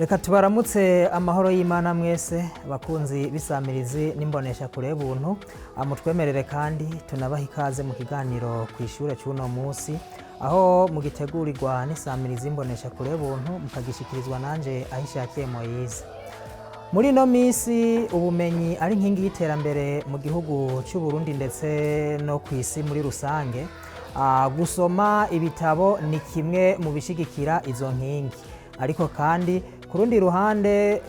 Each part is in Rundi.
Reka tubaramutse amahoro y'Imana mwese bakunzi b'isamirizi n'imbonesha kure buntu. Mutwemerere kandi tunabaha ikaze mu kiganiro ku ishure c'uno munsi, aho mugitegurirwa n'isamirizi imbonesha kure buntu, mukagishikirizwa nanje aho ishakiye Moyize. Muri ino minsi ubumenyi ari inkingi y'iterambere mu gihugu cy'u Burundi ndetse no ku isi muri rusange. Gusoma ibitabo ni kimwe mu bishigikira izo nkingi, ariko kandi ku rundi ruhande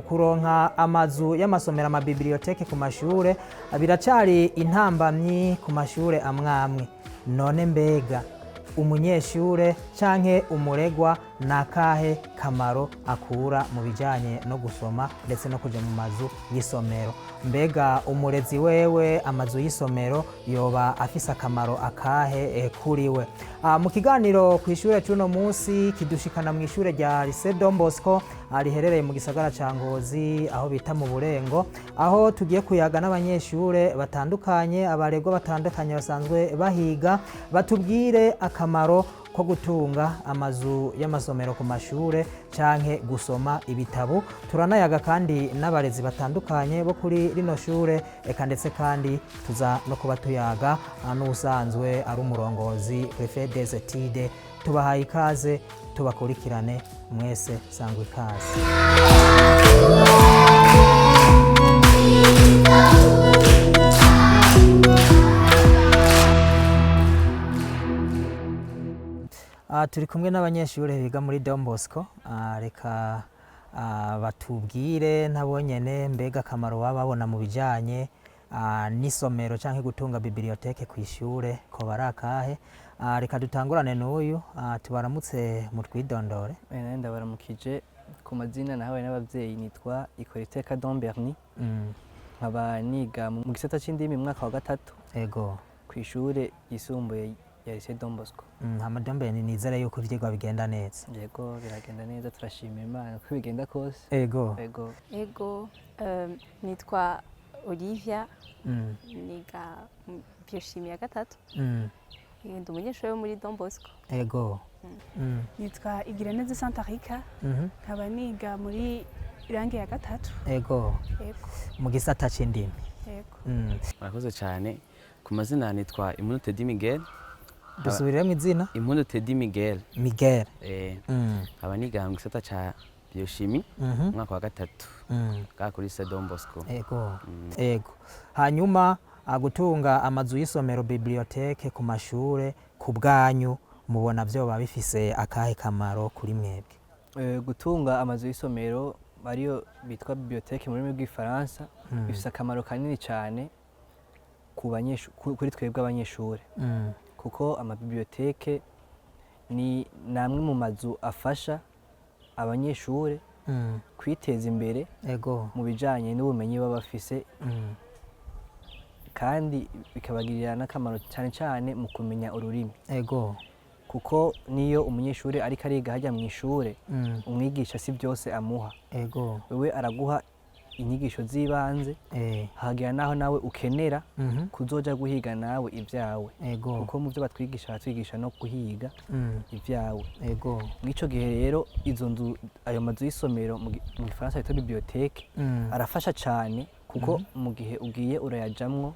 kuronka amazu y'amasomero, amabibliothèques ku mashure, biracari intambamyi ku mashure amwamwe. None mbega umunyeshure canke umuregwa nakahe kamaro akura mu bijanye no gusoma ndetse no kuja mu mazu y'isomero? Mbega umurezi wewe amazu y'isomero yoba afise akamaro akahe kuri we? Mu kiganiro ku ishure c'uno munsi kidushikana mu ishure rya Lycée Don Bosco riherereye mu gisagara ca Ngozi, aho bita mu Burengo, aho tugiye kuyaga n'abanyeshure batandukanye, abaregwa batandukanye basanzwe bahiga, batubwire akamaro ko gutunga amazu y'amasomero ku mashure canke gusoma ibitabo. Turanayaga kandi n'abarezi batandukanye bo kuri rino shure, eka ndetse kandi tuza no kuba tuyaga n'ubusanzwe ari umurongozi, préfet des études. Tubahaye ikaze, tubakurikirane mwese, sangwa ikaze. Turi kumwe n'abanyeshuri biga muri Don Bosco. Reka batubwire nabo nyene mbega akamaro baba babona mu bijanye n'isomero canke gutunga bibliothèque ku ishure ko bari akahe. Reka dutangurane n'uyu. Tubaramutse, mutwidondore. Nari ndabaramukije. Ku mazina nahawe n'abavyeyi nitwa Ikoriteka Don Berni, nkaba niga mu gisata c'indimi mu mwaka wa gatatu kw'ishure ryisumbuye ya Lycée Don Bosco. Hama Don Berni, nizere yuko ivyigwa bigenda neza. Yego, biragenda neza, turashima Imana uko bigenda kose. Yego. Ego, nitwa Olivia, niga mu biochimie ya gatatu. Ndi umunyeshuri wo muri Don Bosco. Nitwa Igiraneza Santarika, nkaba niga muri langue ya gatatu. Yego. Mu gisata c'indimi. Yego. Murakoze cyane. Ku mazina nitwa Impundu Teddy Miguel. Dusubiremo izina. Impundu Teddy Miguel. Miguel. Nkaba niga mu gisata ca biochimie, umwaka wa gatatu, ngaha kuri Lycée Don Bosco. Ego. Hanyuma gutunga amazu y'isomero, bibliothèque ku mashure, ku bwanyu mubona vyoba bifise akahe kamaro kuri mwebwe? Gutunga amazu y'isomero, ariyo bitwa bibliothèque mu rurimi rw'igifaransa, bifise akamaro kanini cyane kuri twebwe abanyeshure, kuko amabibliothèques ni namwe mu mazu afasha abanyeshure kwiteza imbere mu bijanye n'ubumenyi baba bafise, kandi bikabagirira n'akamaro cyane cyane mu kumenya ururimi, kuko niyo umunyeshuri ariko ariga hajya mu ishure, umwigisha si byose amuha. Wewe araguha inyigisho z'ibanze, hagera naho nawe ukenera kuzoja guhiga nawe ibyawe, kuko mu byo batwigisha batwigisha no guhiga ibyawe. Mw'ico gihe rero izo nzu, ayo mazu y'isomero mu gifaransa bita bibliothèque, arafasha cyane, kuko mu gihe ugiye urayajamwo,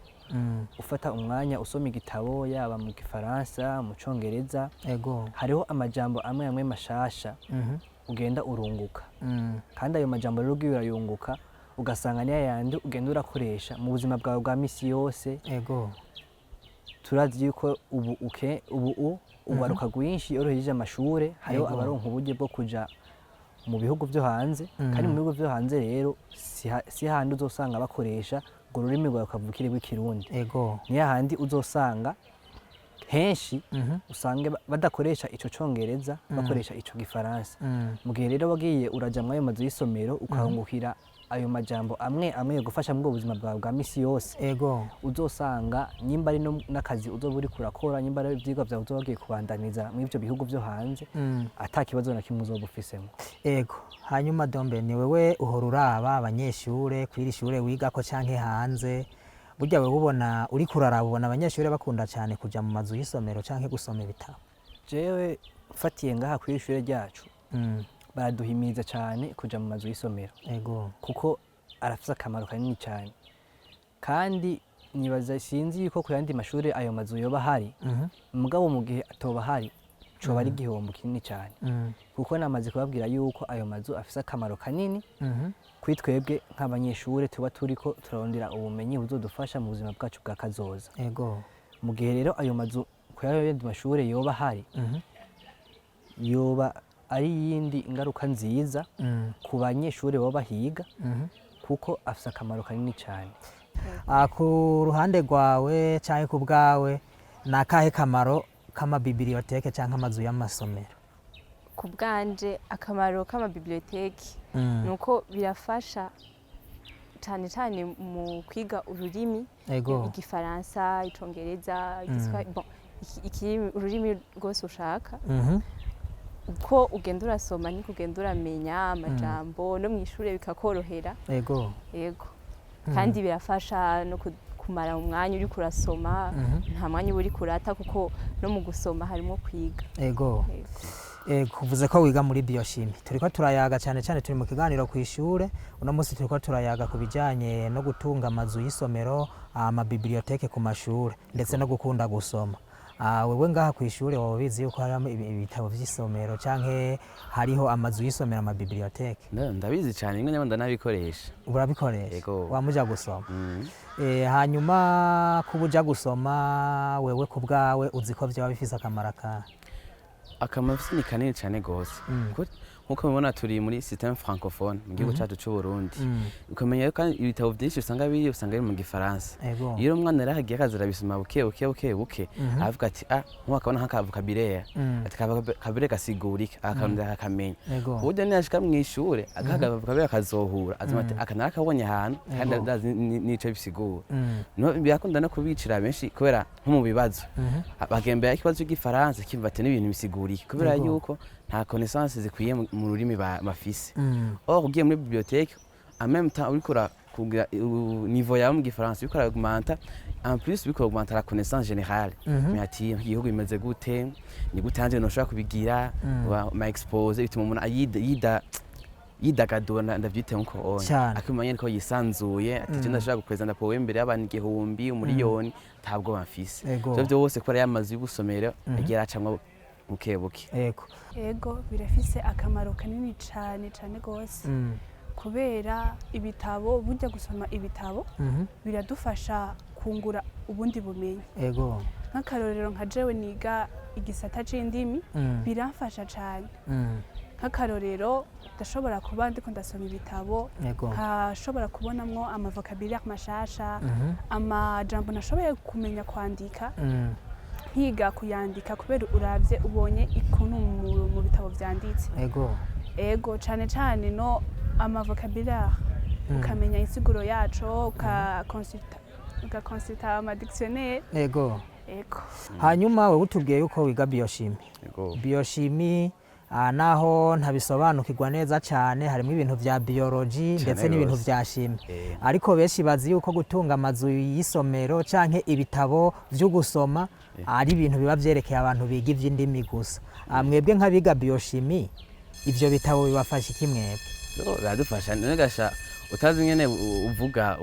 ufata umwanya usoma igitabo, yaba mu gifaransa, mu congereza, hariho amajambo amwe amwe mashasha ugenda urunguka, kandi ayo majambo rero ugiye urayunguka, ugasanga niyo yandi ugenda urakoresha mu buzima bwawe bwa misi yose. Turazi yuko ubu uke ubu urwaruka rwinshi iyo ruhejeje amashure, hariho abaronka uburyo bwo kuja mu bihugu vyo hanze, kandi mu bihugu vyo hanze rero si handi uzosanga bakoresha urwo rurimi rwawe kavukire rw'ikirundi. Ni hahandi uzosanga henshi usange badakoresha ico congereza, bakoresha ico gifaransa. Mu gihe rero wagiye uraja muri ayo mazu y'isomero, ukahungukira ayo majambo amwe amwe yogufasha muri ubwo buzima bwawe bwa misi yose, uzosanga nyimba ari n'akazi uzoba uriko urakora, nyimba ari ivyigwa vyawe uzoba wagiye kubandaniza muri ivyo bihugu vyo hanze, ata kibazo na kimwe uzoba ufisemo. Ego. Hanyuma Dombe, ni wewe uhora uraba abanyeshure kw'iri shure wigako canke hanze, burya wewe ubona, uriko uraraba, ubona abanyeshure bakunda cane kuja mu mazu y'isomero canke gusoma ibitabo? Jewe mfatiye ngaha kw'iri shure ryacu, Baraduhimiriza cyane kuja mu mazu y'isomero. Kuko arafise akamaro kanini cyane, kandi nibaza, sinzi yuko ku yandi mashuri ayo mazu yoba ahari, mugabo mu gihe atoba ahari coba ari igihombo kinini cyane, kuko namaze kubabwira yuko ayo mazu afise akamaro kanini kuri twebwe nk'abanyeshure tuba turiko turarondera ubumenyi buzodufasha mu buzima bwacu bwa kazoza. Mu gihe rero ayo mazu ku yandi mashure yoba ahari, yoba ari iyindi ngaruka nziza ku banyeshure baba bahiga, kuko afise akamaro kanini cyane. Ku ruhande rwawe canke ku bwawe, ni akahe kamaro k'amabibiliyoteke canke amazu y'amasomero? Ku bwanje, akamaro k'amabiblioteke ni uko birafasha cyane cyane mu kwiga ururimi, igifaransa, icongereza, igiswahili, bon, ururimi rwose ushaka. Uko ugenda urasoma niko ugenda uramenya amajambo, no mu ishure bikakorohera. Yego, kandi birafasha no kumara umwanya uriko urasoma. Nta mwanya uba uriko urata, kuko no mu gusoma harimo kwiga. Yego. Kuvuze ko wiga muri biochimie, turiko turayaga cyane cyane, turi mu kiganiro ku ishure. Uno munsi turiko turayaga ku bijanye no gutunga amazu y'isomero, amabiblioteke ku mashure, ndetse no gukunda gusoma. Wewe ngaha ku ishure waba ubizi yuko harimo ibitabo vy'isomero canke hariho amazu y'isomero, amabiblioteke? Ndabizi cyane, rimwe na ndanabikoresha. Urabikoresha? Yego. Wamuja gusoma? Mm. Hanyuma kuba uja gusoma, wewe ku bwawe uzi ko vyoba bifise akamaro akahe? Akamaro ni kanini cyane gose. Nkuko mubibona, turi muri système francophone mu gihugu cyacu c'u Burundi. Ukamenya kandi ibitabo byinshi usanga biri mu gifaransa. Iyo umwana rero agiye akaza arabisoma buke buke buke buke, aravuga ati ah, nkubu akabona nk'aka vocabulaire, ati ka vocabulaire gasigura iki, akarondera akakamenya. Uburyo niyashika mw'ishure agahaga vocabulaire akazohura, azuma ati aka narakabonye ahantu kandi ndazi n'ico bisigura. No birakunda no kubicira benshi, kubera nko mu bibazo bagembera ikibazo cy'igifaransa, kimva ati n'ibintu bisigura iki, kubera yuko nta connaissance zikwiye mu rurimi bafise. Or ugiye muri bibliothèque, en même temps uriko kugira niveau yawe mu gifaransa uriko uraugmenta, en plus uriko augmenta la connaissance générale. Mais ati igihugu bimeze gute, ni gute hanze noshobora kubigira, ma exposé bituma umuntu yidagadura, ndavyite nkuko onye akimenya ko yisanzuye, ati je ndashobora gupresenta poème imbere y'abantu 1000, 1,000,000, ntabwo bamfise. Ivyo vyose kubera y'amazu y'ubusomero agiye aracamwo buke buke. Ego, birafise akamaro kanini cyane cyane rwose, kubera ibitabo, burya gusoma ibitabo biradufasha kungura ubundi bumenyi. Nk'akarorero, nka jewe niga igisata c'indimi, biramfasha cyane. Nk'akarorero, ndashobora kuba ndiko ndasoma ibitabo, nkashobora kubonamwo amavocabulaire mashasha, amajambo nashoboye kumenya kwandika, nkiga kuyandika kubera uravye, ubonye ikuntu mu bitabo vyanditse. Ego, cane cane no amavocabulaire, ukamenya insiguro yaco, ukaconsulta amadictionnaire. Ego. Hanyuma wewe utubwiye yuko wiga biochimie. Biochimie, naho ntabisobanukirwa neza cyane, harimo ibintu vya biology ndetse n'ibintu vya chimie. Ariko benshi bazi yuko gutunga amazu y'isomero canke ibitabo vyo gusoma ari ibintu biba vyerekeye abantu biga ivy'indimi gusa. Mwebwe nk'abiga biochimie, ivyo bitabo bibafasha iki mwebwe? Yo, biradufasha. None gasha utazi ingene uvuga,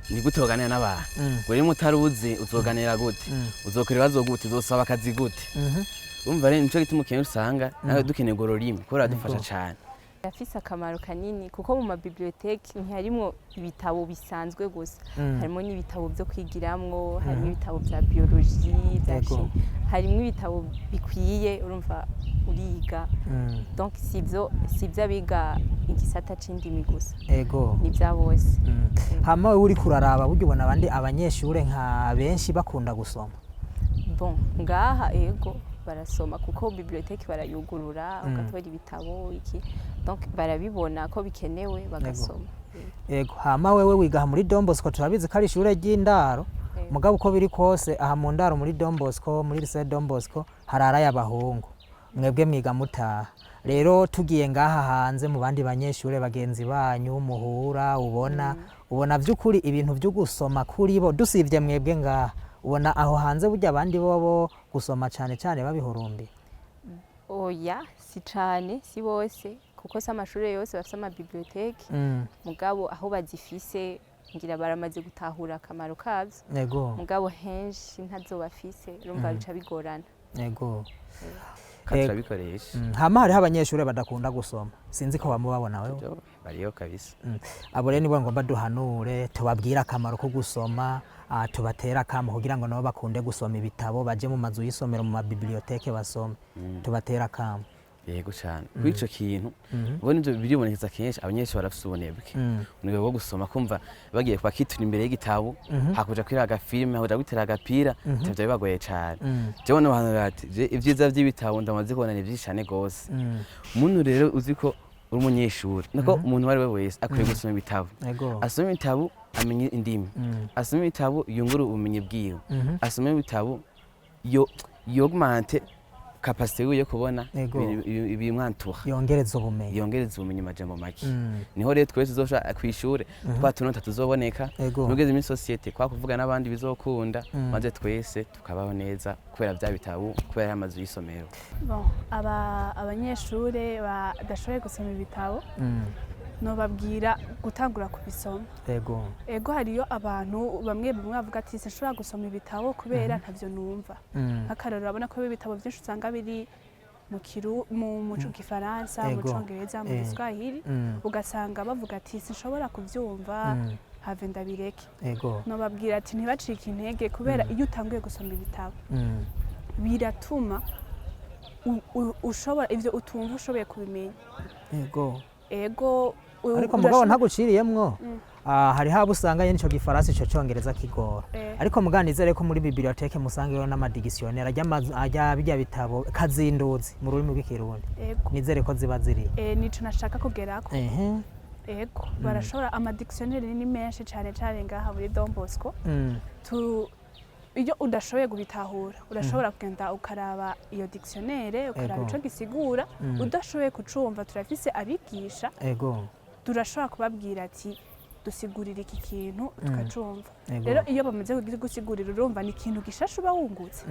ni gute woganira n'abantu? Ngo rimwe utaruzi, uzoganira gute? Uzokora ibibazo gute? Uzosaba akazi gute? Urumva rero nico gituma ukeneye, usanga nawe dukeneye urwo rurimi kuko ruradufasha cane. Birafise akamaro kanini, kuko mu mabiblioteke ntiharimwo ibitabo bisanzwe gusa, harimo n'ibitabo byo kwigiramwo, harimo ibitabo bya biologie, bya chimie, harimo ibitabo bikwiye, urumva uriga. Donc sivyo abiga igisata c'indimi gusa, ni bya bose. Hama wewe uriko uraraba, burya ubona abandi abanyeshure nka benshi bakunda gusoma? Bon, ngaha ego barasoma, kuko bibliothèque barayugurura, ugatora ibitabo iki, donc barabibona ko bikenewe, bagasoma. Ego. Hama wewe wiga muri Don Bosco, turabizi ko ari ishure ry'indaro. Mugabo uko biri kose, aha mu ndaro muri Don Bosco, muri lycée Don Bosco, hararayo abahungu, mwebwe mwiga mutaha. Rero tugiye ngaha hanze mu bandi banyeshure bagenzi banyu muhura, ubona vy'ukuri ibintu vyo gusoma kuri bo, dusivye mwebwe ngaha, ubona aho hanze burya abandi bobo gusoma cane cane babihurumbiye? Oya, si cane, si bose. Kuko si amashuri yose bafise amabiblioteke, mugabo aho bazifise ngira baramaze gutahura akamaro kavyo. Mugabo henshi ntazo bafise, urumva bica bigorana. Kandi turabikoresha. Hama hariho abanyeshuri badakunda gusoma, sinzi ko bamubabona wewe. Bariyo kabisa. Abo rero nibo ngomba duhanure, tubabwire akamaro ko gusoma, tubatere akamo kugira ngo nabo bakunde gusoma ibitabo, baje mu mazu y'isomero, mu mabiblioteke basome. Tubatere akamo. Yego cyane. Kuri ico kintu ubona ivyo biribonekeza kenshi, abanyeshuri barafise ubunebwe, ubunebwe bwo gusoma, kumva bagiye bakitura imbere y'igitabo, hakuja kwira agafilime, hakuja kwitera agapira, ivyo bibagoye cane. Jewe nobahanura ati je ivyiza vy'ibitabo ndamaze kubona ni vyinshi cane gose. Umuntu rero uzi ko uri umunyeshuri, nako umuntu uwo ari we wese akwiye gusoma ibitabo. Asome ibitabo amenye indimi, asome ibitabo yungure ubumenyi bwiwe, asome ibitabo yo y'augmente capacité yiwe yo kubona ibimwantura, yongereza ubumenyi. Yongereza ubumenyi majambo make. Niho rero twese tuzosha kw'ishure twa tunota tuzoboneka, nugeze muri société kwa kuvuga n'abandi bizokunda, maze twese tukabaho neza kubera vya bitabo, kubera amazu y'isomero. Bon, aba abanyeshure badashoboye gusoma ibitabo, nobabwira gutangura kubisoma. Ego, hariyo abantu bamwe bamwe bavuga ati sinshobora gusoma ibitabo kubera ntavyo numva. Nk'akarorero, urabona ko ibitabo byinshi usanga biri mu kiru mu mu gifaransa, mu congereza, mu giswahili, ugasanga bavuga ati sinshobora kuvyumva, have ndabireke. Nobabwira ati ntibacike intege, kubera iyo utanguye gusoma ibitabo biratuma ushobora ivyo utumva ushoboye kubimenya. Ego. Ariko mugabo ntaguciriyemwo, hariho abo usanga nyene ico gifaransa, ico congereza kigora. Ariko mugabo nizere ko muri bibliothèque musangeyo n'amadictionnaire ajya ajya bijya bitabo kazinduzi mu rurimi rw'ikirundi. Nizere ko ziba ziri. Nico nashaka kugerako. Ego, barashobora, amadictionnaire ni menshi cane cane ngaha muri Don Bosco. Iyo udashoboye kubitahura urashobora kugenda ukaraba iyo dictionnaire, ukaraba ico gisigura. Udashoboye kucumva, turafise abigisha, turashobora kubabwira ati dusigurira iki kintu, tukacumva. Rero iyo bamaze gusigurira, urumva ni ikintu gishasha uba wungutse.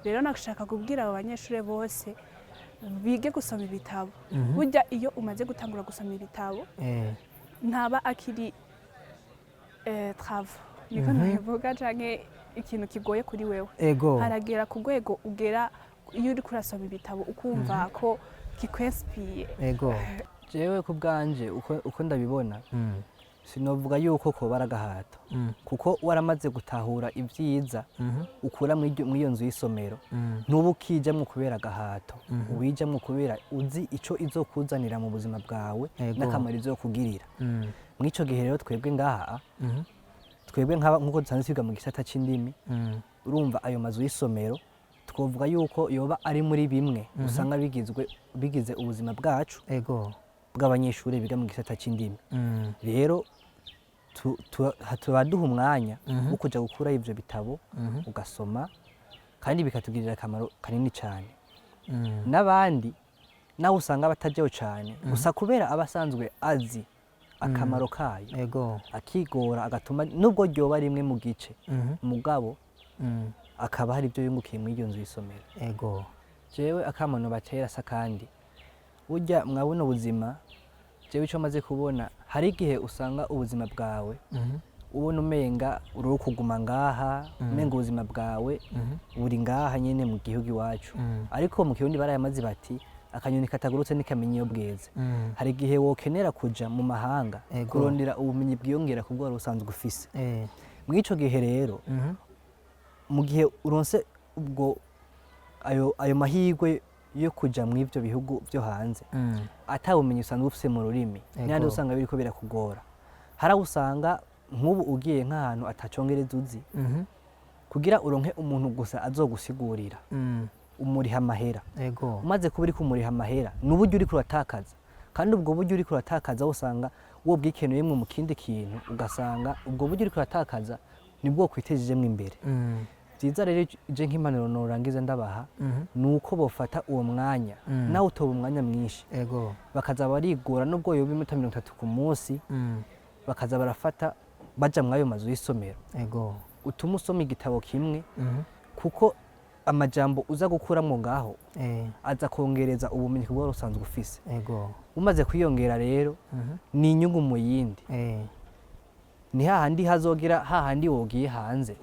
Rero nashaka kubwira abo banyeshure bose bige gusoma ibitabo. Burya iyo umaze gutangura gusoma ibitabo, ntaba akiri travaux, niko nabivuga, canke ikintu kigoye kuri wewe. Haragera ku rwego ugera iyo uriko urasoma ibitabo ukumva ko kikwinspiye. Jewe ku bwanje uko ndabibona, sinovuga yuko koba ari agahato, kuko waramaze gutahura ibyiza ukura muri iyo nzu y'isomero, ntuba ukijamwo kubera agahato, uwijamwo kubera uzi ico izokuzanira mu buzima bwawe n'akamaro izokugirira. Mw'ico gihe rero twebwe ngaha, twebwe nk'uko dusanzwe twiga mu gisata c'indimi, urumva ayo mazu y'isomero twovuga yuko yoba ari muri bimwe usanga bigize ubuzima bwacu bw'abanyeshuri biga mu gisata c'indimi. Rero tuba duha umwanya wo kuja gukura ivyo bitabo, ugasoma, kandi bikatugirira akamaro kanini cane. N'abandi nawe usanga batajyayo cane, gusa kubera aba asanzwe azi akamaro kayo, akigora agatuma nubwo ryoba rimwe mu gice, mugabo akaba hari ibyo yungukiye muri iyo nzu y'isomero. Jewe akamano batera sa, kandi burya mwabona ubuzima, jewe ico maze kubona, hari igihe usanga ubuzima bwawe ubona umenga uri kuguma ngaha, umenga ubuzima bwawe buri ngaha nyene mu gihugu iwacu. Ariko mu Kirundi barayamaze bati akanyoni katagurutse ntikamenya iyo bweze. Hari igihe wokenera kuja mu mahanga kurondera ubumenyi bwiyongera ku bwo wari usanzwe ufise. Mw'ico gihe rero, mu gihe uronse ubwo ayo mahirwe yo kuja mw'ivyo bihugu vyo hanze, ata bumenyi usanzwe ufise mu rurimi, n'ahandi usanga biriko birakugora. Hari aho usanga nk'ubu ugiye nk'ahantu atacongereza uzi, kugira uronke umuntu gusa azogusigurira, umuriha amahera. Umaze kuba uriko umuriha amahera, ni uburyo uriko uratakaza, kandi ubwo buryo uriko uratakaza usanga wo bwikeneyemwo mu kindi kintu, ugasanga ubwo buryo uriko uratakaza nibwo kwitejejemwo imbere. Vyiza rero, je nk'impanuro norangiza ndabaha, ni uko bofata uwo mwanya, nawe utoba umwanya mwinshi, bakaza barigora nubwo yoba iminota 30 ku munsi, bakaza barafata baja mw'ayo mazu y'isomero. Utuma usoma igitabo kimwe, kuko amajambo uza gukuramwo ngaho aza kongereza ubumenyi kubwo wari usanzwe ufise. Umaze kwiyongera rero, ni inyungu mu yindi. Ni hahandi hazogira hahandi wogiye hanze,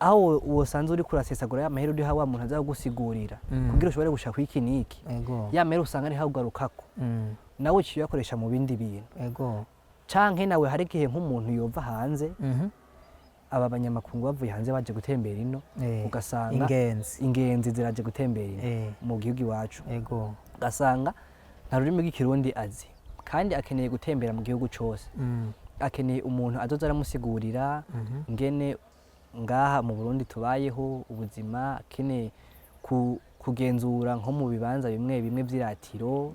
aho wosanze uri kurasesagura ya mahera uriha wa muntu aza kugusigurira kugira ushobore gushaka iki n'iki. Ya mahera usanga ari ugarukako, nawe uciye uyakoresha mu bindi bintu. Canke nawe hari igihe nk'umuntu yova hanze, aba banyamakungu bavuye hanze baje gutembera ino, ugasanga ingenzi. Ingenzi ziraje gutembera ino mu gihugu iwacu, ugasanga nta rurimi rw'Ikirundi azi kandi akeneye gutembera mu gihugu cose, akeneye umuntu azoza aramusigurira ngene ngaha mu Burundi tubayeho ubuzima, akeneye kugenzura nko mu bibanza bimwe bimwe vy'iratiro.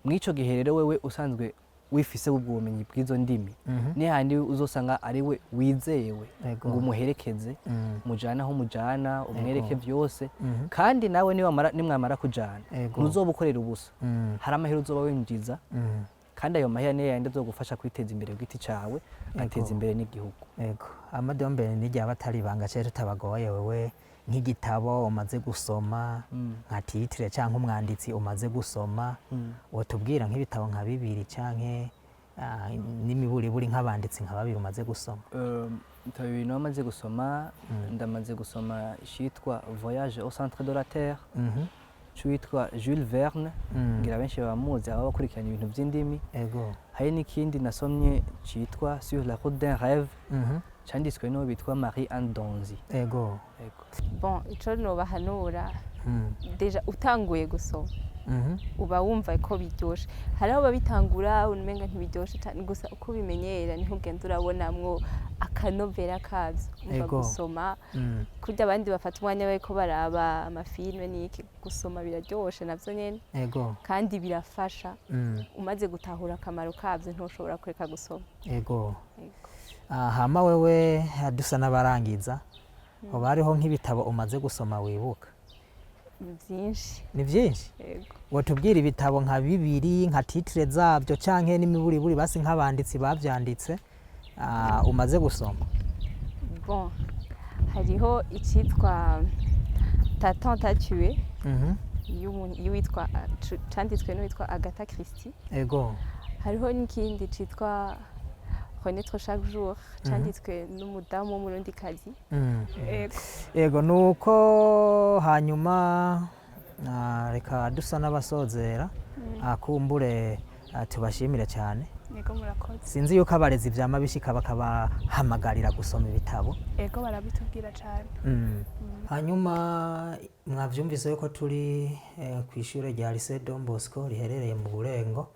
Mw'ico gihe rero wewe usanzwe wifise ubwo bumenyi bw'izo ndimi, ni handi uzosanga ari we wizewe ngo umuherekeze, mujana aho mujana, umwereke vyose. Kandi nawe nimwamara kujana, ntuzoba ukorera ubusa. Hari amahera uzoba winjiza, kandi ayo mahera niyo yandi azogufasha kwiteza imbere ku giti cawe, agateza imbere n'igihugu. Ego, amadombere n'igihe atari ibanga cyo tutabagoye, wewe nk'igitabo umaze gusoma, nka titre canke umwanditsi umaze gusoma, wotubwira nk'ibitabo nka bibiri canke n'imiburiburi nk'abanditsi nka babiri umaze gusoma? Ibitabo bibiri namaze gusoma, ndamaze gusoma icitwa Voyage au centre de la terre c'uwitwa Jules Verne. Ngira benshi bamuzi aba bakurikirana ibintu vy'indimi. Hari n'ikindi nasomye citwa Sur la route d'un rêve, canditswe n'uwo bitwa Marie Anne Donzi. Ego. Bon, ico nobahanura, déjà utanguye gusoma, uba wumva ko biryoshe. Hari aho babitangura umenga ntibiryoshe cane, gusa uko ubimenyera niho ugenda urabonamwo akanovera kavyo. Umva, gusoma, kurya abandi bafata umwanya bariko baraba amafilme n'iki, gusoma biraryoshe navyo nyene. Kandi birafasha. Umaze gutahura akamaro kavyo ntushobora kureka gusoma. Ego. Hama wewe, dusa n'abarangiza, hoba hariho nk'ibitabo umaze gusoma wibuka? Byinshi. Ni byinshi? Yego. Wotubwira ibitabo nka bibiri, nka titre zabyo canke n'imiburiburi basi nk'abanditsi bavyanditse, umaze gusoma? Bon, hariho icitwa Ta tante a tué, y'uwitwa, canditswe n'uwitwa Agatha Christie. Hariho n'ikindi citwa Renaître chaque jour, canditswe n'umudamu w'Umurundikazi. Ego. Ego, nuko hanyuma reka dusa n'abasozera, kumbure tubashimire cyane. Yego, murakoze. Sinzi yuko abarezi vyama bishika bakabahamagarira gusoma ibitabo. Ego, barabitubwira cyane. Hanyuma mwavyumvise yuko turi ku ishure rya Lycée Don Bosco riherereye mu Burengo.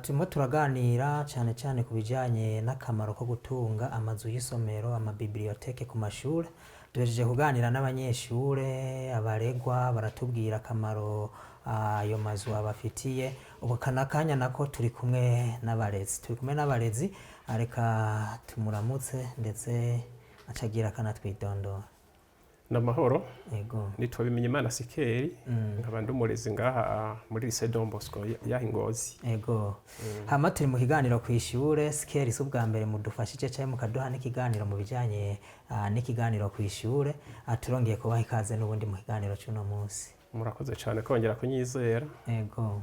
Turimo turaganira cyane cyane ku bijyanye n'akamaro ko gutunga amazu y'isomero, amabibliothèques ku mashuri. Duhejeje kuganira n'abanyeshure, abaregwa baratubwira akamaro ayo mazu abafitiye. Ubu kana kanya nako turi kumwe n'abarezi, reka tumuramutse ndetse acagira akanatwidondora. N'amahoro. Ego. Nitwa Bimenyimana Sikeri, nkaba ndi umurezi ngaha muri Lycée Don Bosco yaha Ingozi. Ego. Hama turi mu kiganiro ku ishure. Sikeri, si ubwa mbere mudufashije cyangwa mukaduha n'ikiganiro mu bijyanye n'ikiganiro ku ishure. Turongeye kubaha ikaze n'ubundi mu kiganiro cy'uno munsi. Murakoze cyane kongera kunyizera. Ego.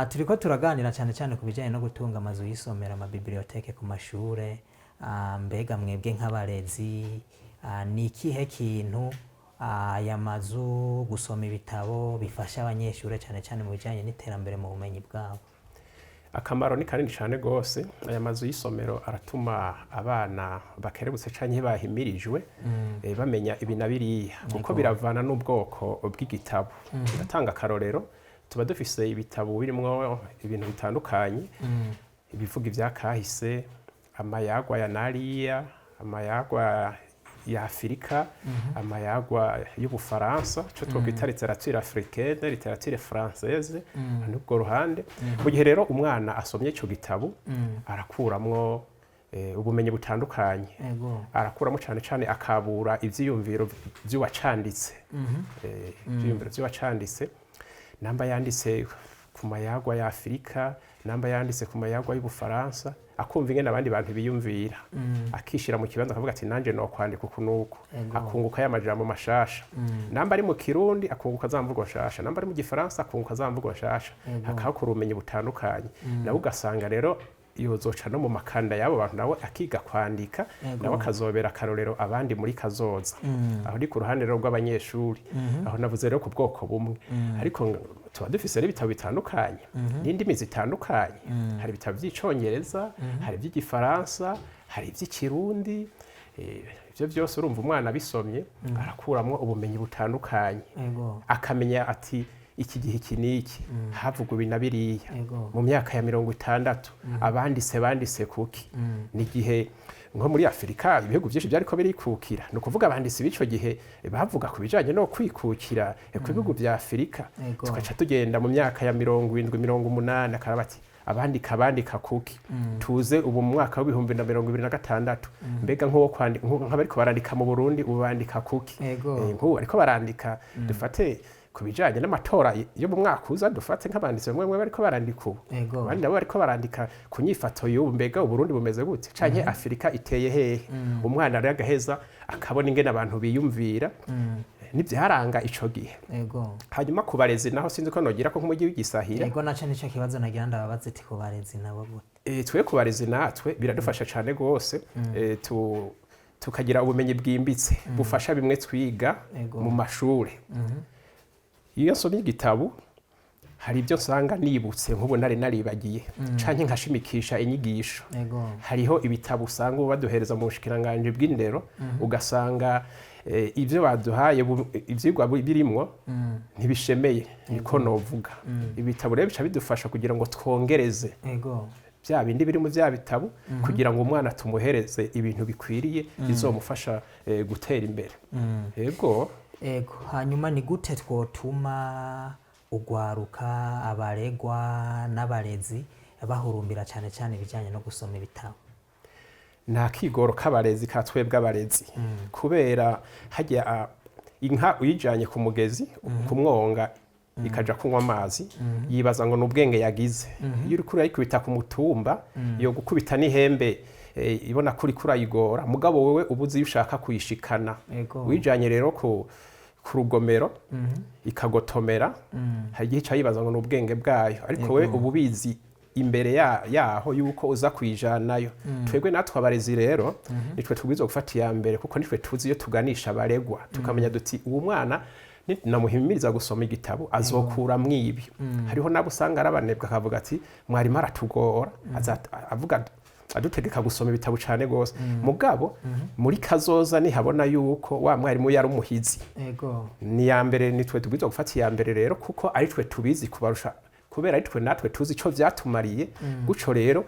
Turiko turaganira cyane cyane ku bijyanye no gutunga amazu y'isomero, amabibliothèques ku mashure. Mbega mwebwe nk'abarezi, ni ikihe kintu aya mazu, gusoma ibitabo bifasha abanyeshure cyane cyane mu bijyanye n'iterambere mu bumenyi bwabo? Akamaro ni kanini cyane rwose. Aya mazu y'isomero aratuma abana bakerebutse canke bahimirijwe bamenya ibi na biriya, kuko biravana n'ubwoko bw'igitabo. Ndatanga akarorero: tuba dufise ibitabo birimwo ibintu bitandukanye, ibivuga ibya kahise, amayagwa ya nariya, amayagwa ya Afurika, amayagwa y'Ubufaransa, cyo twokwita littérature africaine, littérature française n'ubwo ruhande. Mu gihe rero umwana asomye ico gitabo, arakuramwo ubumenyi butandukanye. Arakuramo cyane cyane akabura ivyiyumviro vy'uwacanditse, ivyiyumviro vy'uwacanditse, namba yanditse ku mayagwa ya Afurika, namba yanditse ku mayagwa y'Ubufaransa. Akumva ingene abandi bantu biyumvira, akishira mu kibanza, akavuga ati: "Nanje no kwandika uku nuku." Akunguka ya majambo mashasha. Namba ari mu Kirundi, akunguka za mvugo nshasha. Namba ari mu Gifaransa, akunguka za mvugo nshasha. Akahakura ubumenyi butandukanye. Nawe ugasanga rero yozoca no mu makanda y'abo bantu, nawe akiga kwandika, nawe akazobera akarorero abandi muri kazoza. Aho ni ku ruhande rero rw'abanyeshuri. Aho navuze rero ku bwoko bumwe, ariko tuba dufise n'ibitabo bitandukanye n'indimi zitandukanye. Hari ibitabo by'Icongereza, hari iby'Igifaransa, hari iby'Ikirundi. Ibyo byose urumva umwana abisomye arakuramwo ubumenyi butandukanye, akamenya ati: "Iki gihe iki n'iki havugwa ibi na biriya." Mu myaka ya 60 abanditse banditse kuki? Ni igihe nko muri Afurika ibihugu byinshi byariko birikukira. Ni ukuvuga abanditsi b'ico gihe bavuga ku bijanye no kwikukira ku bihugu vya Afurika. Tugaca tugenda mu myaka ya 70, 80, akaraba ati: "Abandika bandika kuki?" Tuze ubu mu mwaka w'2026, mbega nk'uwo kwandika, nk'abariko barandika mu Burundi ubu bandika kuki? Nk'ubu bariko barandika, dufate ku bijanye n'amatora yo mu mwaka uza, dufate nk'abanditsi bamwe bamwe bariko barandika ubu, abandi nabo bariko barandika ku nyifato y'ubu. Mbega Uburundi bumeze gute, canke Afurika iteye hehe? Umwana rero agaheza akabona ingene abantu biyumvira n'ivyaranga ico gihe. Hanyuma ku barezi naho, sinzi ko nogira ko nk'umujyi w'igisahira. Ego, naco nico kibazo nagira ndababaze, ati ku barezi nabo gute? Twe ku barezi natwe biradufasha cane gose. Tukagira ubumenyi bwimbitse bufasha bimwe twiga mu mashure. Iyo nsomye igitabo, hari ibyo nsanga nibutse nk'ubu nari naribagiye, canke nkashimikisha inyigisho. Hariho ibitabo usanga ubu baduhereza mu bushikiranganji bw'indero, ugasanga ibyo baduhaye, ivyigwa birimwo ntibishemeye, niko novuga. Ibitabo rero bica bidufasha kugira ngo twongereze bya bindi biri mu bya bitabo, kugira ngo umwana tumuhereze ibintu bikwiriye bizomufasha gutera imbere. Yego. Ego. Hanyuma ni gute twotuma ugwaruka, abaregwa n'abarezi bahurumbira cyane cyane ibijyanye no gusoma ibitabo? Nta kigoro k'abarezi, ka twebwe abarezi, kubera hajya inka uyijanye ku mugezi ku mwonga ikaja kunywa amazi, yibaza ngo ni ubwenge yagize. Iyo uriko urayikubita ku mutumba, yo gukubita n'ihembe, ibona ko uriko urayigora. Mugabo wewe uba uzi iyo ushaka kuyishikana. Uyijanye rero ku rugomero ikagotomera, hari igihe ica yibaza ngo ni ubwenge bwayo, ariko we uba ubizi imbere yaho yuko uza kuyijanayo. Twebwe natwe abarezi rero nitwe tubwirizwa gufata iya mbere, kuko nitwe tuzi iyo tuganisha abaregwa, tukamenya duti: "Uwo mwana namuhimiriza gusoma igitabo azokuramwo ibi." Hariho nabo usanga ari abanebwe, akavuga ati: "Mwarimu aratugora, avuga adutegeka gusoma ibitabo cyane gose." Mugabo muri kazoza nihabona yuko wa mwarimu yari umuhizi. Ni ya mbere, nitwe tubwirizwa gufata iya mbere rero, kuko ari twe tubizi kubarusha, kubera ari twe natwe tuzi ico vyatumariye. Guco rero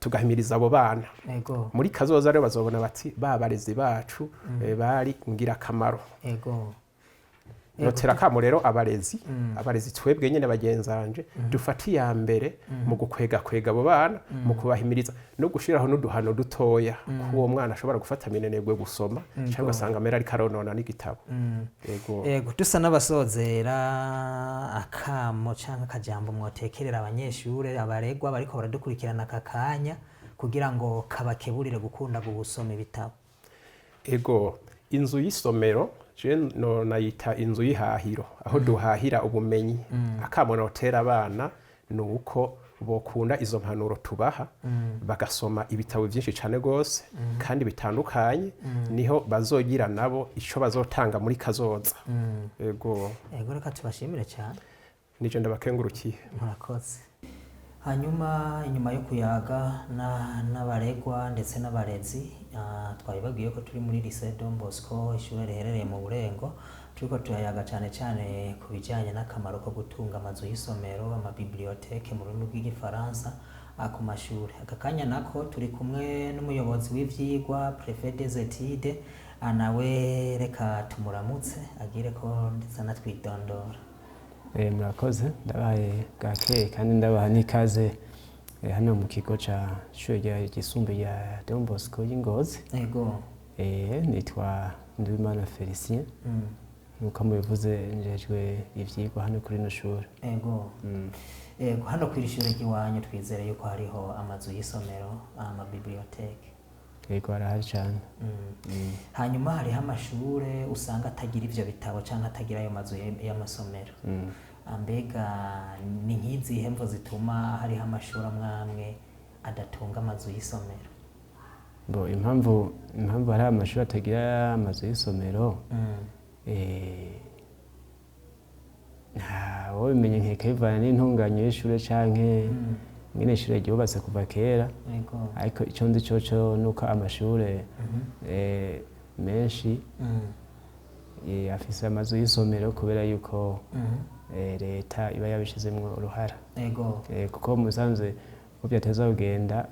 tugahimiriza abo bana. Muri kazoza rero bazobona bati: "Ba barezi bacu bari ngirakamaro." Notera kamo rero abarezi twebwe nyene bagenzanje dufate iya mbere mu gukwega kwega abo bana, mu kubahimiriza no gushiraho n'uduhano dutoya ko uwo mwana ashobora gufata minenegwe gusoma, cyangwa ugasanga amera ariko aronona n'igitabo. Yego. Ego, dusa n'abasozera, akamo canke akajambo mwotekerera abanyeshure, abaregwa bariko baradukurikirana aka kanya, kugira ngo kabakeburire gukunda gusoma ibitabo? Ego, inzu y'isomero je no nayita inzu y'ihahiro, aho duhahira ubumenyi. Akamo notera abana ni uko bokunda izo mpanuro tubaha, bagasoma ibitabo byinshi cyane rwose kandi bitandukanye, niho bazogira nabo ico bazotanga muri kazoza. Ego. Ego, reka tubashimire cyane. Nije ndabakengurukiye. Murakoze. Hanyuma inyuma yo kuyaga n'abaregwa ndetse n'abarezi, twabibabwiye ko turi muri Lycée Don Bosco, ishure riherereye mu Burengo. Turiko turayaga cyane cyane ku bijyanye n'akamaro ko gutunga amazu y'isomero, amabibliothèque mu rurimi rw'Igifaransa, ku mashuri. Aka kanya nako turi kumwe n'umuyobozi w'ivyigwa, préfet des études, nawe reka tumuramutse agire ko ndetse anatwidondora. Murakoze, ndabaye bwakeye kandi ndabaha n'ikaze hano mu kigo ca ishure ryisumbuye rya Don Bosco y'Ingozi. Nitwa Nduwimana Felicien. Nkuko mubivuze, njejwe ivyigwa hano kuri rino shure. Ego. Ego, hano kw'iri shure ry'iwanyu twizere yuko hariho amazu y'isomero, amabiblioteke. Ego, arahari cane. Hanyuma hariho amashure usanga atagira ivyo bitabo canke atagira ayo mazu y'amasomero. Mbega ni nk'izihe mvo zituma hariho amashuri amwe amwe adatunga amazu y'isomero? Bo, impamvu hari amashuri atagira amazu y'isomero, ntawo bimenye, nkeka bivana n'intunganyo y'ishure canke ingene ishure ryubatse kuva kera. Ariko ico nzi coco nuko amashure menshi afise amazu y'isomero kubera yuko leta iba yabishizemwo uruhara. Kuko mu bisanzwe uko vyateza kugenda,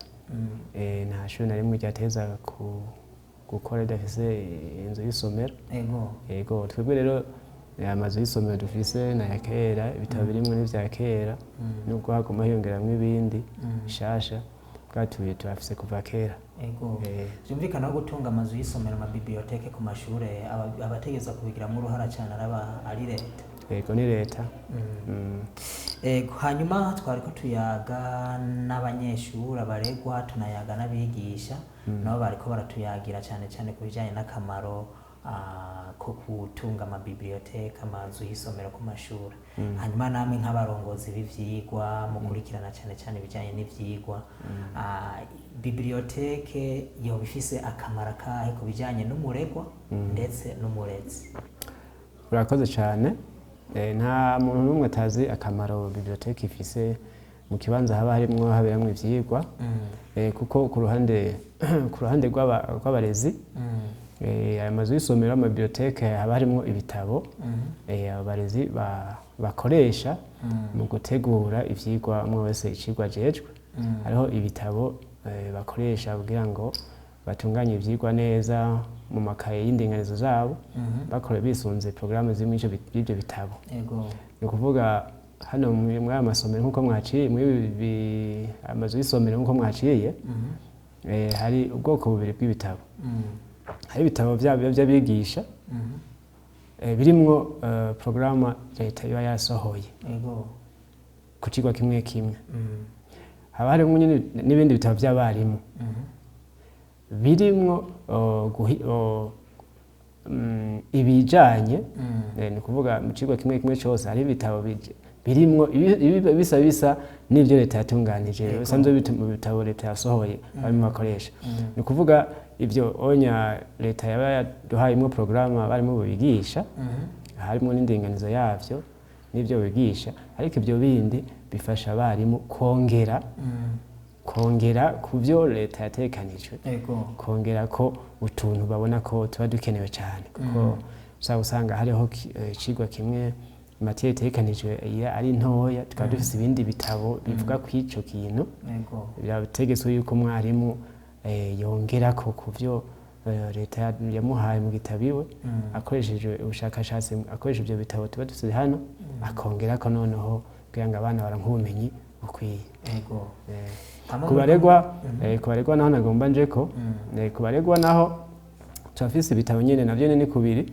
nta shure na rimwe ryateza gukora ridafise inzu y'isomero. Ego, twebwe rero amazu y'isomero dufise ni aya kera, ibitabo birimwo ni ivya kera, nubwo haguma hiyongeramwo ibindi bishasha, bwatuye tuhafise kuva kera. Ego. Vyumvikana ko gutunga amazu y'isomero, amabiblioteke ku mashure, abategerezwa kubigiramwo uruhara cane araba ari leta. Ego, ni leta. Ego, hanyuma twariko tuyaga n'abanyeshuri abaregwa, tunayaga n'abigisha, nabo bariko baratuyagira cane cane ku bijanye n'akamaro ko gutunga amabiblioteke, amazu y'isomero ku mashuri. Hanyuma namwe nk'abarongozi b'ivyigwa mukurikirana cane cane ibijanye n'ivyigwa, biblioteke yoba ifise akamaro akahe ku bijanye n'umuregwa ndetse n'umurezi? Urakoze cyane. Nta muntu n'umwe atazi akamaro biblioteke ifise mu kibanza haba harimwo haberamwo ivyigwa. Kuko ku ruhande rw'abarezi, aya mazu y'isomero, amabiblioteke, haba harimwo ibitabo abarezi bakoresha mu gutegura ivyigwa, umwe wese icigwa ajejwe. Hariho ibitabo bakoresha kugira ngo batunganye ivyigwa neza mu makaye y'indinganizo zabo, bakora bisunze porogaramu zimwe y'ivyo bitabo. Ni ukuvuga hano muri aya masomero nk'uko mwaciye muri ibi amazu y'isomero nk'uko mwaciye, hari ubwoko bubiri bw'ibitabo. Hari ibitabo vy'abigisha, birimwo porogaramu leta iba yasohoye ku cigwa kimwe kimwe. Haba harimwo nyene n'ibindi bitabo vy'abarimu birimwo ibijanye, ni ukuvuga mu cigwa kimwe kimwe cose hari ibitabo birimwo bisa n'ivyo leta yatunganije, bisanzwe mu bitabo leta yasohoye abarimu bakoresha. Ni ukuvuga ivyo onya leta yaba yaduhayemwo porogaramu abarimu bigisha, harimo n'indinganizo yavyo n'ivyo bigisha, ariko ivyo bindi bifasha abarimu kongera ku byo leta yatekanijwe, kongera ko utuntu babona ko tuba dukenewe cyane, kuko usanga hariho icigwa kimwe, matière itegekanijwe iyo ari ntoya, tukaba dufise ibindi bitabo bivuga ku ico kintu. Birategetswe yuko umwarimu yongerako ku byo leta yamuhaye mu gitabo iwe, akoresheje ubushakashatsi, akoresheje ibyo bitabo tuba dufise hano, akongerako noneho kugira ngo abana baronke ubumenyi bukwiye. Hama Ku baregwa, ku baregwa naho nagomba njeko, ku baregwa naho turafise ibitabo nyene, navyo nyene ni kubiri.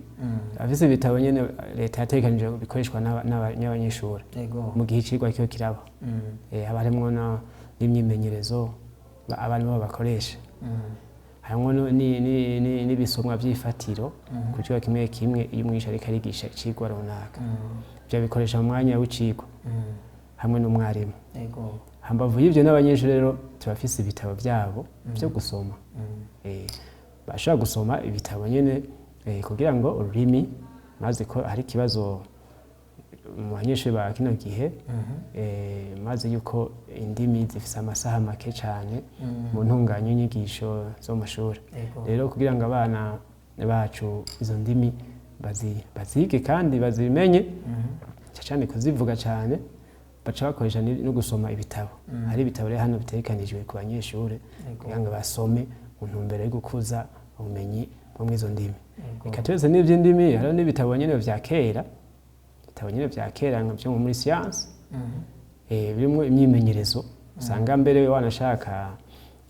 Turafise ibitabo nyene leta yategekanije bikoreshwa n'abanyeshuri mu gihe icigwa kiba kiraba. Haba harimwo n'imyimenyerezo abarimu bakoresha, harimwo n'ibisomwa vy'ifatiro ku cigwa kimwe kimwe iyo umwigisha ariko arigisha icigwa runaka. Ivyo bikoresha mu mwanya w'icigwa hamwe n'umwarimu. Hambavu y'ivyo n'abanyeshuri rero turafise ibitabo vyabo vyo gusoma. Bashobora gusoma ibitabo nyene kugira ngo ururimi, maze ko hari ikibazo mu banyeshuri ba kino gihe, maze yuko indimi zifise amasaha make cane mu ntunganyo y'inyigisho zo mu mashuri. Rero kugira ngo abana bacu izo ndimi bazige kandi bazimenye, cane kuzivuga cane, baca bakoresha no gusoma ibitabo. Hari ibitabo rero hano bitegekanijwe ku banyeshure kugira ngo basome mu ntumbero yo gukuza ubumenyi bwo mw'izo ndimi. Reka turetse n'ivy'indimi, hariho n'ibitabo nyene vya kera, ibitabo nyene vya kera nka vyo muri siyansi, birimwo imyimenyerezo usanga mbere wanashaka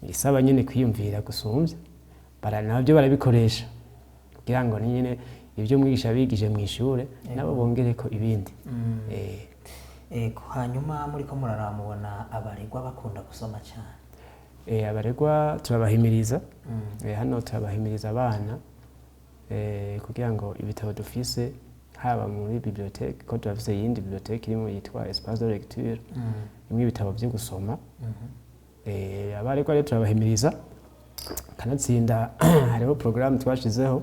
isaba nyene kwiyumvira gusumvya, navyo barabikoresha kugira ngo nyene Ibyo mwigisha bigije mu ishure, nabo bongereko ibindi. Ego, hanyuma muriko muraramubona abaregwa bakunda gusoma cyane? Abaregwa turabahimiriza. Hano turabahimiriza abana kugira ngo ibitabo dufise, haba muri bibliothèque, ko turafise iyindi bibliothèque irimo yitwa espace de lecture, imwe ibitabo byo gusoma. Abaregwa rero turabahimiriza, kanatsinda hariho porogaramu twashizeho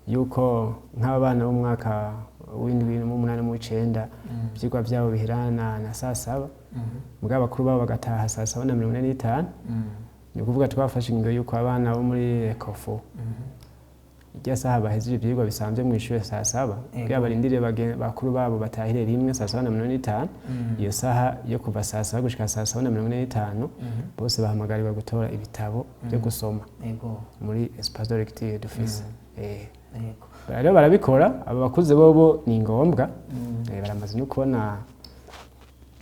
yuko nk'abana b'umwaka w'indwi n'umunani n'uw'icenda, ivyigwa vyabo biherana na 7:00, mugabo abakuru babo bagataha 7:45. Ni ukuvuga twafashe ingingo yuko abana bo muri ECOFO irya saha bahejeje ivyigwa bisanzwe mu ishure 7:00, kugira barindire bakuru babo batahire rimwe 7:45. Iyo saha yo kuva 7:00 gushika 7:45, bose bahamagarirwa gutora ibitabo byo gusoma muri espace de lecture dufise. Rero barabikora, abo bakuze bobo ni ngombwa. Baramaze no kubona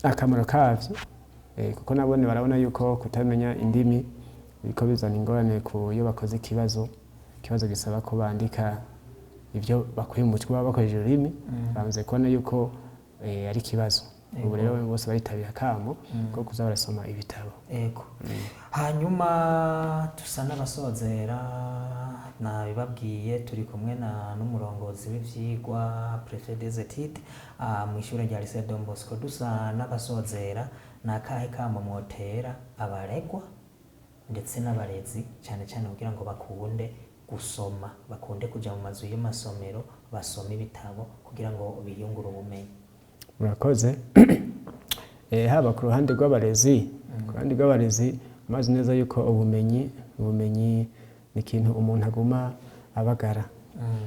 akamaro kavyo, kuko nabone barabona yuko kutamenya indimi biriko bizana ingorane ku iyo bakoze ikibazo, ikibazo gisaba ko bandika ivyo bakuye mu mutwe baba bakoresheje ururimi. Bamaze kubona yuko ari ikibazo. Ubu rero bose baritabira akamo ko kuza barasoma ibitabo. Ego. Hanyuma dusa n'abasozera, nabibabwiye, turi kumwe na n'umurongozi w'ivyigwa, préfet des études, mu ishure rya Lycée Don Bosco. Dusa n'abasozera, ni akahe kamo mwotera abaregwa ndetse n'abarezi, cyane cyane kugira ngo bakunde gusoma, bakunde kuja mu mazu y'amasomero basome ibitabo kugira ngo biyungure ubumenyi? Murakoze. Haba ku ruhande rw'abarezi, ku ruhande rw'abarezi mazi neza yuko ubumenyi ni ikintu umuntu aguma abagara,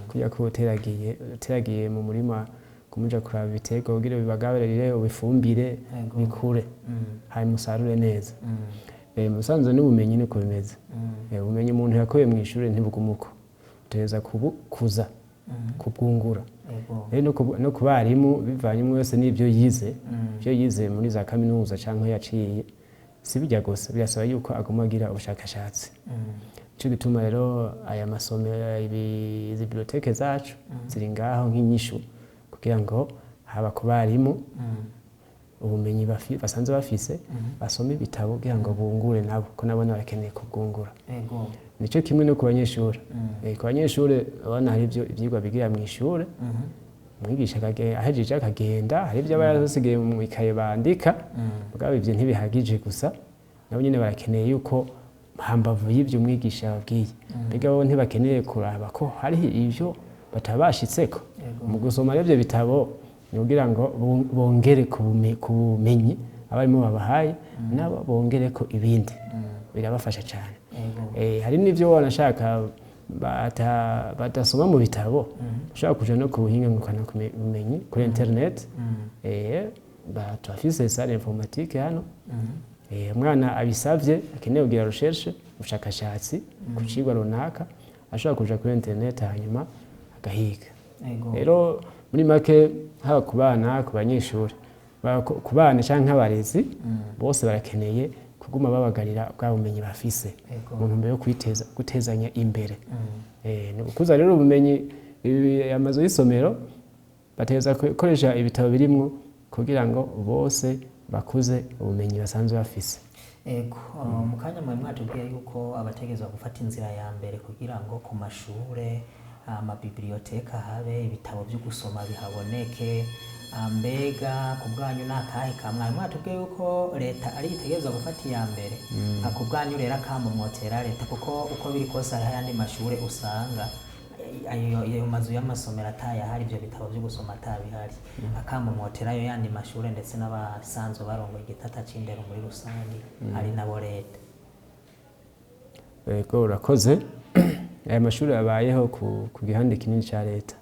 kugira ko uteragiye mu murima, kumuja kuraba ibiterwa kugira bibagaburire, ubifumbire, bikure, hanyuma usarure neza. Musanzwe n'ubumenyi niko bimeze. Ubumenyi umuntu yakuye mu ishure ntibuguma uko, utegereza kubukuza, kubwungura. Rero no ku barimu, bivanye umwe wese n'ibyo yize, ibyo yize muri za kaminuza canke yaciye, si bijya gusa, birasaba yuko aguma agira ubushakashatsi. Nico gituma rero aya masomero, izi bibliothèque zacu ziri ngaho nk'inyishu, kugira ngo haba ku barimu ubumenyi basanzwe bafise, basome ibitabo kugira ngo bungure nabo, ko nabo barakeneye kubwungura. Nico kimwe no ku banyeshure. Ku banyeshure abana hari ibyo ivyigwa bigira mu ishure, umwigisha ahejeje akagenda, hari ibyo aba yarasigaye mu ikaye bandika, mugabo ivyo ntibihagije gusa, nabo nyene barakeneye yuko hambavu y'ivyo umwigisha yababwiye, mbega bo ntibakeneye kuraba ko hariho ivyo batabashitseko mu gusoma rero ivyo bitabo, ni kugira ngo bongere ku bumenyi abarimu babahaye, nabo bongereko ibindi, birabafasha cyane. Hari n'ivyo wanashaka badasoma mu bitabo, ushobora kuja no ku buhinga ngurukanabumenyi kuri internet. Turafise salle informatique hano. Umwana abisavye akeneye kugira recherche, ubushakashatsi ku cigwa runaka, ashobora kuja kuri internet hanyuma agahiga. Rero muri make, haba ku bana, ku banyeshuri, ku bana canke abarezi, bose barakeneye kuguma babagarira bwa bumenyi bafise mu ntumbero yo gutezanya imbere. Ni gukuza rero ubumenyi. Amazu y'isomero bategerezwa gukoresha ibitabo birimwo kugira ngo bose bakuze ubumenyi basanzwe bafise. Ego, mu kanya mwari mwatubwiye yuko abategerezwa gufata inzira ya mbere kugira ngo ku mashure amabiblioteka habe ibitabo byo gusoma bihaboneke. Mbega ku bwanyu ni akahe ka mwari mwatubwiye yuko leta ari itegerezwa gufata iya mbere? Ku bwanyu rero akamo mwotera leta, kuko uko biri kose hariho ayandi mashure usanga ayo mazu y'amasomero atayahari, ibyo bitabo byo gusoma atabihari. Akamo mwotera ayo yandi mashure ndetse n'abasanzwe barongoye igitata c'indero muri rusange, ari nabo leta? Ego, urakoze. Aya mashuri abayeho ku gihande kinini ca leta.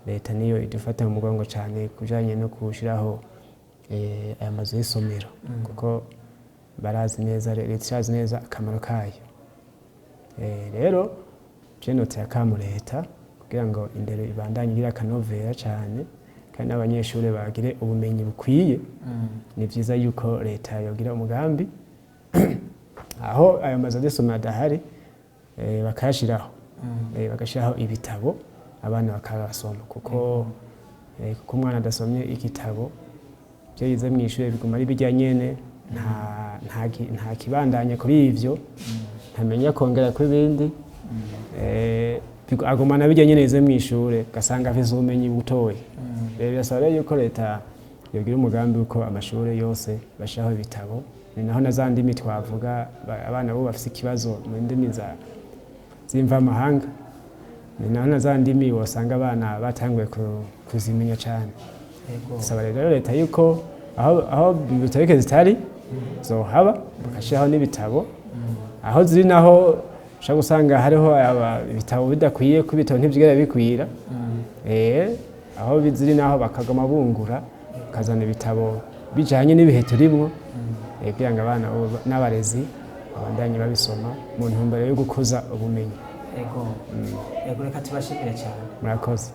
Leta niyo idufata mu mugongo cyane kujanye no gushiraho aya mazu y'isomero, kuko barazi neza, leta irazi neza akamaro kayo. Rero je notera akamo leta kugira ngo indero ibandanye igira akanovera cyane, kandi n'abanyeshuri bagire ubumenyi bukwiye. Ni vyiza yuko leta yogira umugambi aho ayo mazu y'isomero adahari, bakayashiraho, bagashiraho ibitabo. Abana bakabasoma kuko umwana adasomye igitabo, ibyo yize mu ishuri biguma ari bijya nyene, nta kibandanya kuri ivyo, ntamenya kongera ku ibindi. Agumana bijya nyene yize mu ishure, ugasanga afise ubumenyi butoyi. Rero birasaba rero yuko leta yogira umugambi uko amashuri yose bashiraho ibitabo. Ni naho na za ndimi twavuga, abana bo bafise ikibazo mu ndimi z'imvamahanga, ni naho na za ndimi wasanga abana batanguye kuzimenya cane. Saba rero leta yuko aho bibliothèque zitari zohaba, bagashyiraho n'ibitabo. Aho ziri naho ushobora gusanga hariho ibitabo bidakwiye, ko ibitabo ntibyigera bikwira. Aho ziri naho bakaguma bungura, bakazana ibitabo bijanye n'ibihe turimwo, kugira ngo abana n'abarezi babandanye babisoma mu ntumbero yo gukuza ubumenyi. Ego, reka tubashimire cyane. Murakoze.